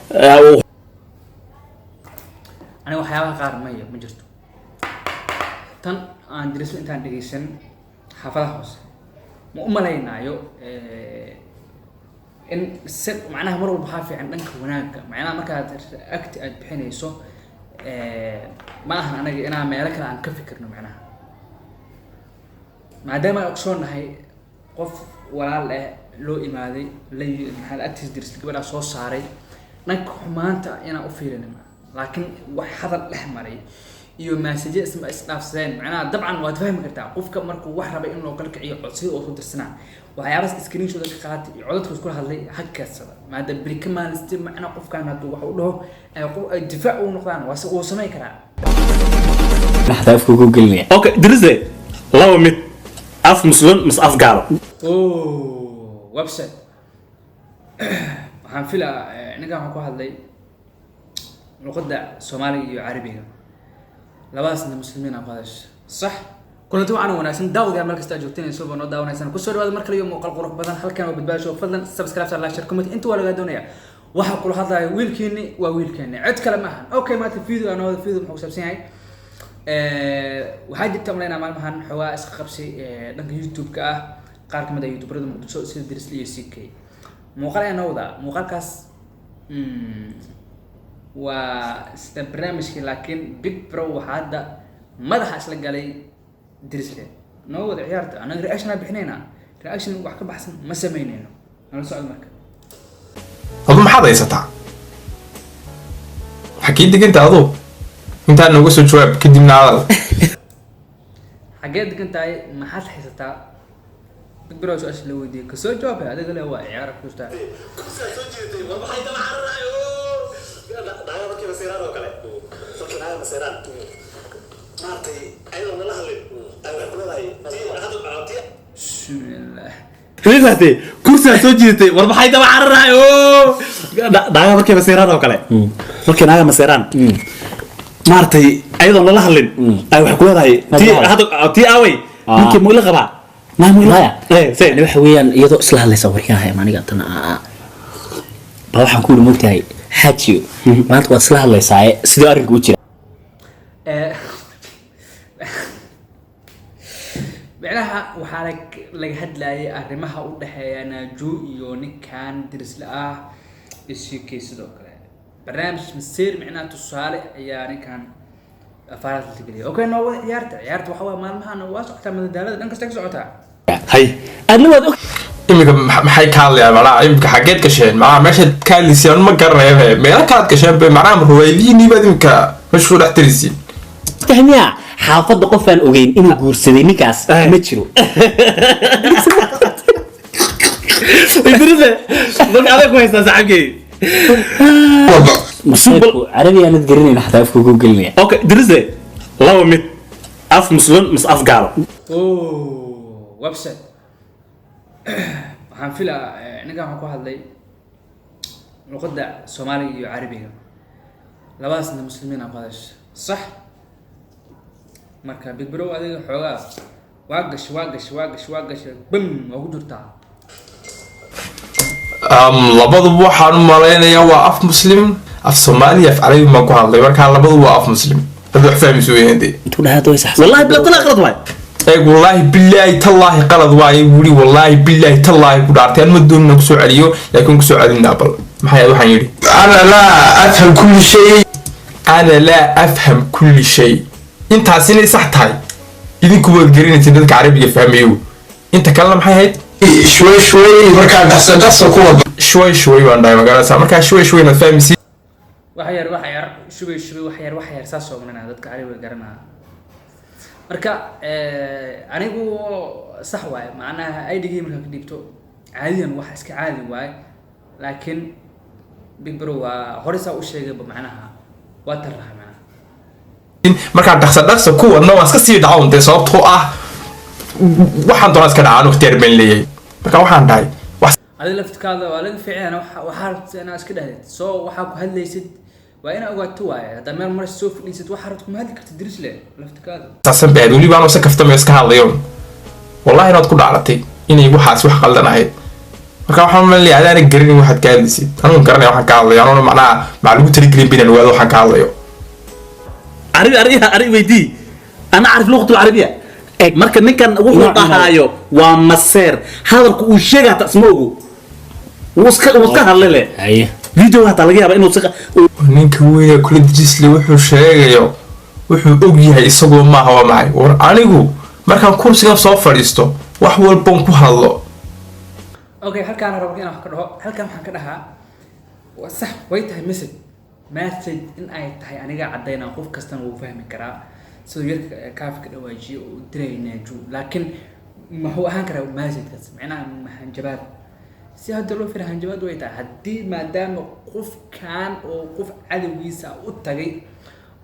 Aniga waxyaabaha qaar maya, ma jirto tan aan Dirisle intaan dhegeysan xaafadaha hoose ma u malaynaayo in si macnaha mar walba waxaa fiican dhanka wanaagga. Macnaha markaad react aad bixinayso, ma ahan anaga inaan meelo kale aan ka fikirno. Macnaha maadaama aan ogsoonahay qof walaal eh loo imaaday la maxaa agtiisa Dirisle gabadhaa soo saaray, dhanka xumaanta inaan u fiirinin, laakiin wax hadal dhex maray iyo messages isma isdhaafsadeen. Macnaha dabcan waad fahmi kartaa qofka markuu wax rabay in loo kala kiciyo codsiyada oo soo dirsanaa, waxyaabahaas screenshot ka qaatay iyo codadka iskula hadlay ha keedsada, maadaama beri ka maalistay. Macnaha qofkan hadduu wax u dhaho ay qof ay difaac u noqdaan, waa wuu samayn karaa. Xataa afka ku gelinaya. Okay, Dirisle, laba mid: af Muslim mise af gaalo? Oh, website waxaan filaa ninkan waxaan ku hadlay luqadda Soomaaliga iyo Carabiga, labadaasna Muslimiin aa ku hadasha. Sax, kulanti wacan wanaagsan daawadayaal, meel kasta aad joogteen soo noo daawanaysaan, kusoo dhawaada mar kale iyo muuqaal qurux badan. Halkan waa Badbaado Show. Fadlan subscribe, like, share, comment, inta waa lagaa doonaya. Waxaa kula hadlaya wiilkiini, waa wiilkeeni, cid kale ma ahan. Okay, maanta video aan wada, video muxuu ku saabsan yahay? Waxaa jirta malaynaa maalmahan xoogaa iska qabsi dhanka YouTube-ka ah, qaar kamid ah YouTuberada Muqdisho sida Dirisle iyo CK. Muuqaal ayaa noo wadaa. Muuqaalkaas waa sida barnaamijkii, laakiin Big Bro waxaa hadda madaxa isla galay Dirisle. Noo wada ciyaarta, anaga reaction aan bixinaynaa, reaction wax ka baxsan ma samaynayno. Nala socdo marka. Adu maxaad haysataa? Xagee deganta adu? Intaa nooga soo jawaab, kadibna hadal. Xaggee degan tahay, maxaad haysataa? Big Bro su-aasha la weydiiyey kasoo jawaabay, adiga le waa ciyaara ku jirtaa. Kursigaa soo jeedatay, war maxay daba cararayo? Naaga markay maseeraan oo kale, markay naaga maseeraan maaragtay, ayadoo nala hadlin ay waxay ku leedahay tii hadda tii. Bismillah. Fahtay? Kursigaa soo jiidatay, war maxay daba cararayo? Naaga markay maseeraan oo kale, markay naaga maseeraan maaragtay, ayadoon lala hadlin ay waxay ku leedahay tii hadda tii aaway, ninkii mu ila qabaa naa mu ila. Maya. Eh, say. Yani waxa weeyaan, iyadoo isla hadlaysa waryaha aniga tan baa waxaan ku yidhi, "Mogtahay xaajiyo, maanta waad isla hadlaysaaye, sidoo arrinku u jira?" Micnaha waxaa laga hadlayay arrimaha u dhexeeya Naaju iyo ninkan Dirisle ah CK. Sidoo kale barnaamij maseer, micnaha tusaale ayaa ninkan afaaraad la geliyay. Okay, noo wada ciyaarta. Ciyaarta waxa waa maalmahan waa socotaa, madadaalada dhan kasta ka socotaa. Hay. Adna waad og. Iminka maxay ka hadlayaan? Macnaha iminka xaggeed gasheen? Macnaha meeshaad ka hadlayseen ma garanaya, meelo kalaad gasheen be. Macnaha ruwaayadihiinii baad iminka meesha ku dhex tirisiin. Tahay miya, xaafadda qof aan ogeyn inuu guursaday ninkaas ma jiro. Dirisle, marka adag ku haystaa saaxiibkay. Maseerku carabi aanad garanayn xataa afka ku gelinaya. Okay, Dirisle, laba mid: af Muslim mise af gaalo? Oh, website waxaan filaa ninkan waxaan ku hadlay luqadda Soomaaliga iyo Carabiga, labadaasna Muslimiin aa ku hadasha. Sax, marka Big Bro adiga xoogaa waa gashay, waa gashay, waa gashay, waa gashay, bam, waa ku jirtaa. Labaduba waxaan u malaynayaa waa af Muslim. Af Soomaaliya, af Carabi baan ku hadlay, markaa labadu waa af Muslim. Dad wax fahmayso weeyaan dee. Intuu dhahaa way saxsan. Wallahi bila qalad waay. Eeg, wallaahi bilaahi tallaahi qalad waaye wuri. Wallaahi bilaahi tallaahi ku dhaartay, an ma doonina kusoo celiyo, laakiin kusoo celinaa. Bal maxay ahayd waxaan yidhi? أنا لا أفهم كل شيء، أنا لا أفهم كل شيء. Intaas inay sax tahay idinku waad garanaysa, dadka Carabiga fahmayo. Inta kalena maxay ahayd? شوي شوي, markaa dhaqso dhaqso ku wada. شوي شوي baan dhahay, magaalada markaa شوي شوي naad fahmaysid. Wax yar, wax yar, shubay shubay, wax yar, wax yar, saas oo manaa dadka Carabiga garanaa. Marka anigu sax waaye, macnaha idgii markaa ka dhiibto caadiyan wax iska caadi waaye, laakiin Big Bro waa hore saa u sheegayba, macnaha waa taraha macnaha. Markaa dhaqso dhaqso ku wadna waan iska sii dhacoon dee, sababtoo ah waxaan doonaa iska dhacaan, waqti yar baan leeyahay. Marka waxaan dhahay wax Adiga laftirkaada waa laga fiicana. Waxaa rabta inaad iska dhahdid, soo waxaa ku hadlaysid waa inaa ogaato waaye. Haddaa meel mar soo fadhiisid, waxaa rabta kuma hadli kartid, Dirisle laftirkaada. Saasan baad weliba anoo se kaftamayo iska hadlayo. Wallahi inaad ku dhaclatay inay waxaas wax qaldan ahayd. Marka waxaan malaya adaana garanin waxaad ka hadlaysid. Anuun garanaya waxaan ka hadlayo, anuuna macnaha maxaa lagu taligelin binaan ogaado waxaan ka hadlayo. Carabi carabi carabi weydii, ana acrif luqatu alcarabiya. Marka ninkan wuxuu dhahaayo waa maseer, hadalku uu sheegay hataa isma ogo, wuu iska hadlay le. Haye. Video hataa laga yaaba inuu si Ninka weyne kula dejisle wuxuu sheegayo wuxuu og yahay isagoo maaha. Waa maxay? War anigu markaan kursigan soo fadhiisto wax walboon ku hadlo. Okay, halkaan rabo inaan wax ka dhaho. Halkaan waxaan ka dhahaa, waa sax, way tahay message in ay tahay aniga caddaynaa, qof kastana wuu fahmi karaa siduu yarka kaafi ka dhawaajiyo oo u diray Naaju. Laakiin muxuu ahaan karaa messagekaas? Macnaha hanjabaad si hadda loo fira hanjabaad way tahay, haddii maadaama qofkan oo qof cadowgiisa u tagay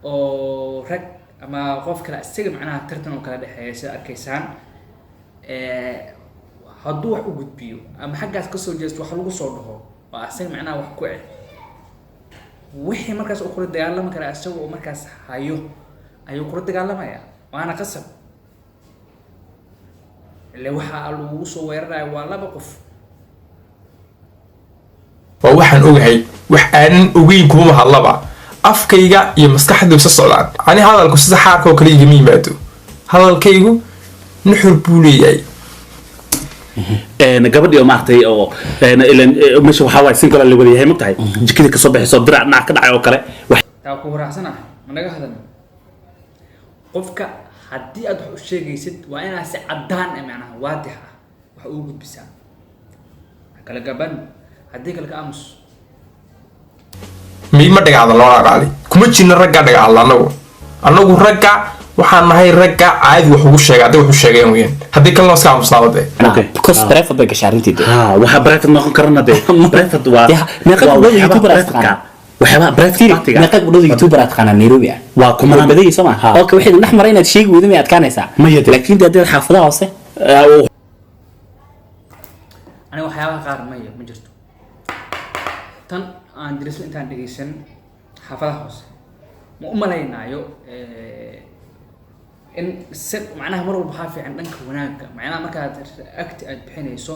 oo rag ama qof kale isaga macnaha tartan oo kala dhexeeya sida arkaysaan, hadduu wax u gudbiyo ama xaggaas kasoo jeesto wax lagu soo dhaho oo asaga macnaha wax ku eh, wixii markaas uu kula dagaalami karaa isaga oo markaas hayo ayuu kula dagaalamaya, waana qasab ile waxa lagugu soo weeraraya waa laba qof. Waa waxaan ogahay, wax aanan ogeyn kuma hadlaba. Afkayga iyo maskaxdu isa socdaan. Ani hadalku sida xaarka oo kale igama yimaado, hadalkaygu nuxur buu leeyahay. Gabadhii oo maaragtay oo ilan meesha waxaa waaye single la wada yahay, mogtahay, jikadii kasoo baxayso, dirac dhinac ka dhacay oo kale wax. Taa ku raacsanahay, ma naga hadalno. Qofka haddii aad wax u sheegaysid waa inaad si caddaan ah, macnaha waadix ah, wax ugu gudbisaa. Ha kala gaban, haddii kale ka aamus. Miima dhagacda loo qaali kuma jirno ragga dhagacadla. Annagu ragga waxaan nahay ragga caadi wax ugu sheega hadday wax u sheegeen weyaan, haddii kalena waa iska aamusnaaba dee. Okay. Because private bay gashay arrintii dee. Ha, waxaa private noqon karana dee, private waa Dee, meeqa waa gabdhood waxyaabaha YouTuber aad private-ka. taqaanaa? Waxyaabaha private Firi, party-ga. meeqa gabdhood YouTuber aad taqaanaa Nairobi ah? Waa kumanaan. Way badan yihiin, soo ma? Ha. Okay, wixii dhex maray inaad sheegi weydo may adkaanaysaa? Maya dee. Laakiin dee haddaad xaafadaha hoose Aniga waxyaabaha qaar maya, ma jirto tan aan dirisla intaan dhegeysan xaafadaha hoose ma u malaynaayo in si macnaha mar walba waxaa fiican dhanka wanaagga. Macnaha markaad agti aad bixinayso,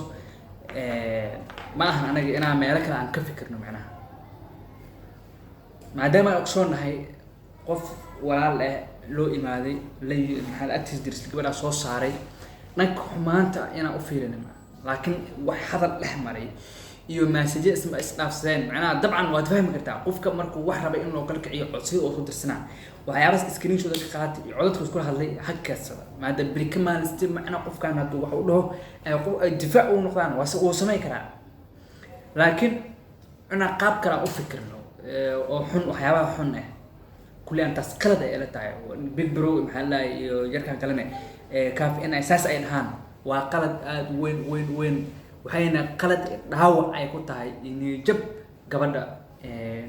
ma ahan anaga inaan meelo kale aan ka fikirno. Macnaha maadaama aan ogsoonahay qof walaal eh loo imaaday la maxaa agtiisa dirisla gabadhaa soo saaray, dhanka xumaanta inaan u fiirinin ma, laakiin wax hadal dhex maray iyo messages isma isdhaafsadeen, macnaha dabcan waad fahmi kartaa qofka markuu wax rabay in loo kala kiciyo codsiyada oo soo dirsanaa, waxyaabahaas screenshot ka qaatay iyo codadka iskula hadlay ha keedsada, maadaama beri ka maalistay macnaha qofkan hadduu wax u dhaho ay qof ay difaac u noqdaan waa wuu samayn karaa. Laakiin inaan qaab kale aan u fikirno oo xun, waxyaabaha xun ah kulli aan taas qalad ay ila tahay. Big Bro maxaa la dhahay iyo yarkan kalene kaaf in ay saas ay dhahaan waa qalad aada weyn weyn weyn, waxayna qalad dhaawac ay ku tahay niyadjab gabadha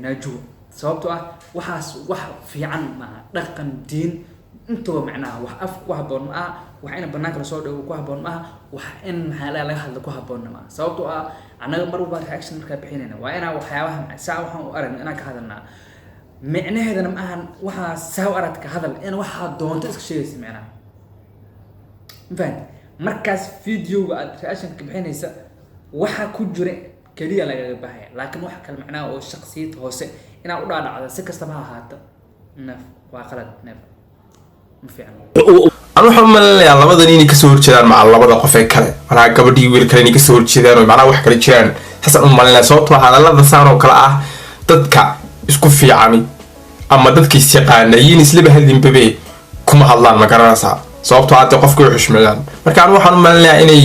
Naajuwa, sababtoo ah waxaas wax fiican maaha, dhaqan diin intaba macnaha wax af ku habboon ma aha, wax in banaanka lasoo dhigo ku habboon ma aha, wax in maxaa la laga hadlo ku habboonna ma aha. Sababtoo ah annaga mar walba reaction markaa bixinayna waa inaa waxyaabaha saa waxaan u aragno inaan ka hadalnaa. Micnaheedana ma ahan waxaa saa u aragta ka hadal in waxaa doonto iska sheegaysa macnaha, ma fahanti? Markaas videoga aad reaction ka bixinaysa waxa ku jira keliya lagaga bahaya, laakiin wax kale macnaha oo shaqsiyad hoose inaad u dhaadhacdo si kastaba ha ahaato naf waa qalad, nef ma fiicno. Anu waxaan u malinayaa labadan inay kasoo horjeedaan maca labada qof ee kale, macnaha gabadhii wiil kale inay kasoo horjeedaan oo macnaha wax kale jiraan, saasaan u malinaya. Sababtoo ah hadallada saan oo kale ah dadka isku fiicani ama dadka is yaqaana yiin islaba hadlinbabe kuma hadlaan, ma garanaysaa? Sababtoo ah dee qofka way xushmeeyaan. Marka anu waxaan u malinayaa inay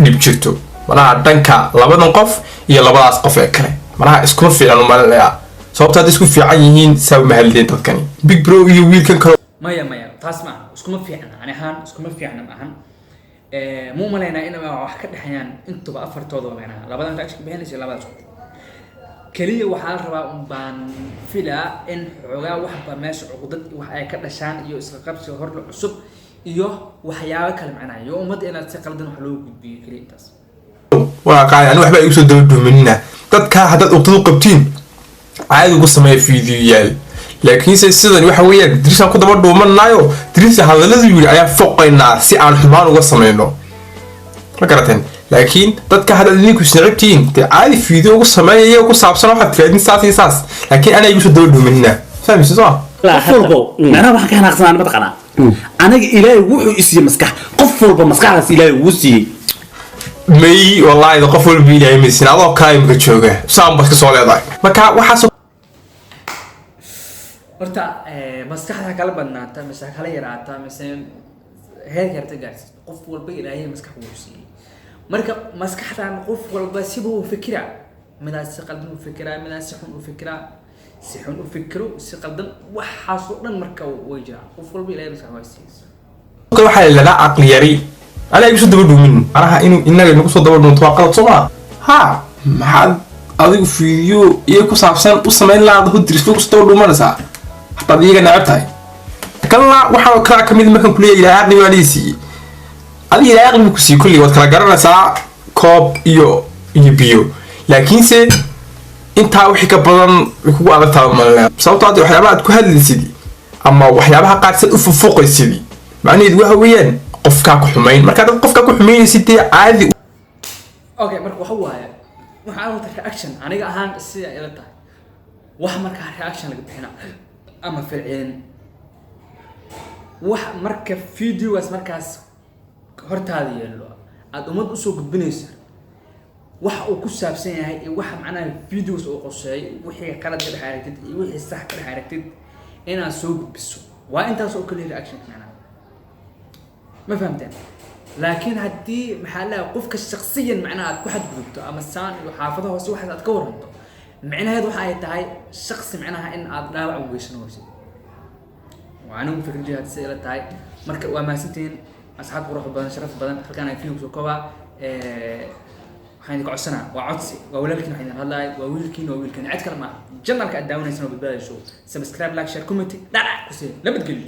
dhib jirto macnaha dhanka labadan qof iyo labadaas qof ee kale, macnaha iskuma fiican u malinayaa. Sababtoo hadday isku fiican yihiin saa uma hadleen dadkani, Big Bro iyo wiilkan kale. Maya maya, taas ma aha, iskuma fiicna. Ani ahaan iskuma fiicna ma ahan. Ma u malaynaa in wax ka dhexeeyaan intuba afartoodaba, macnaha labadan reaction bixinaysa iyo labadaas qof keliya. Waxaa la rabaa un baan filaa in xoogaa waxba meesha cuqdad wax ay ka dhashaan iyo isla qabsi horla cusub iyo waxyaabo kale, macnaha iyo ummadda inaad si qaldan wax loogu gudbiyo keliya intaas. Waa qaali, ani waxba igu soo daba dhuumanina. Dadka haddaad uqdad u qabtiin caadi ugu sameeya fiidiyoyaal, laakiinse sidan waxa weeyaan dirisaan ku daba dhuumanaayo, dirisa hadalladu yidhi ayaan foqaynaa si aan xumaan uga sameyno, ma garateen? Laakiin dadka haddaad idinku isnacibtihiin, dee caadi video ugu sameeyaya ku saabsan, waxaad tirahdin saas iyo saas, laakiin anaa igu soo daba dhuumanina, fahmaysa soo? Qof walbo macnaha waxaan ka xanaaqsanaa, mataqaanaa, aniga Ilaahay wuxuu isiiyey maskax. Qof walba maskaxdaas Ilaahay wuu siiyey. May, wallaahi qof walba Ilaahay maysin, adoo kale imika jooga saan baad ka soo leedahay. Marka waxaas Horta maskaxda kala badnaata mise kala yaraata mise heerka yarta gaarsiis, qof walba Ilaahay maskax wuu siiyey. Marka maskaxdan qof walba sibuu u fikiraa. Midaas si qaldan u fikiraa, midaas si xun u fikiraa, si xun u fikiro, si qaldan, waxaas oo dhan marka way jiraan. Qof walba Ilaahay maskax waa siiyey. Waxaa la yidhahdaa caqli yari. Anaa igu soo daba dhuumin, macnaha inuu inaga nagu soo daba dhuunto waa qalad, soo maa? Ha, maxaad adigu video iyo ku saabsan u samayn lahaad hudris ku soo daba dhuumanaysaa hadaad iyaga necab tahay? Kalna waxaa kala kamid markaan kuleeyahay Ilahay caqli waa lii siiyey. Adiga Ilahay caqli buu ku siiyey, kulli waad kala garanaysaa koob iyo biyo, laakiinse intaa wixii ka badan way kugu adag tahay malina, sababtoo hadda waxyaabaha aad ku hadlaysid ama waxyaabaha qaar sad u fufuqaysid, macnaheedu waxa weeyaan qofkaa ku xumayn. Marka dad qofkaa ku xumaynaysid, dee caadi. Okay, marka waxa waaye waxaan wata reaction aniga ahaan sida ila tahay, wax markaa reaction laga bixina ama falcelin, wax marka videogaas markaas hortaada yeelo aada ummad usoo gudbinaysa, waxa uu ku saabsan yahay iyo waxa macnaha videos uu qoseeyay, wixii qalad ka dhex aragtid iyo wixii sax ka dhex aragtid inaad soo gudbiso, waa intaas oo kaliya reaction macnaha. Ma fahamteen? Laakiin haddii, maxaa laha, qofka shaksiyan macnaha aad ku xadgudubto ama saan iyo xaafadaha hoose waxaas aad ka waranto, micnaheedu waxa ay tahay shaksi macnaha in aad dhaawac u geysan hoysid. Waa anigu fikradii hadda sida ila tahay. Marka waa mahadsantihiin, asxaab qurux badan, sharaf badan. Halkaan ay video soo koobaa. Waxaan idinka codsanaa, waa codsi, waa walaalkiin waxaan idin hadlaaya, waa wiilkiin, waa wiilkiin, cid kale maaha. Channelka aad daawanaysan oo Badbaada Show, subscribe, like, share, comment, dhacdhac ku sii. Nabadgelyo.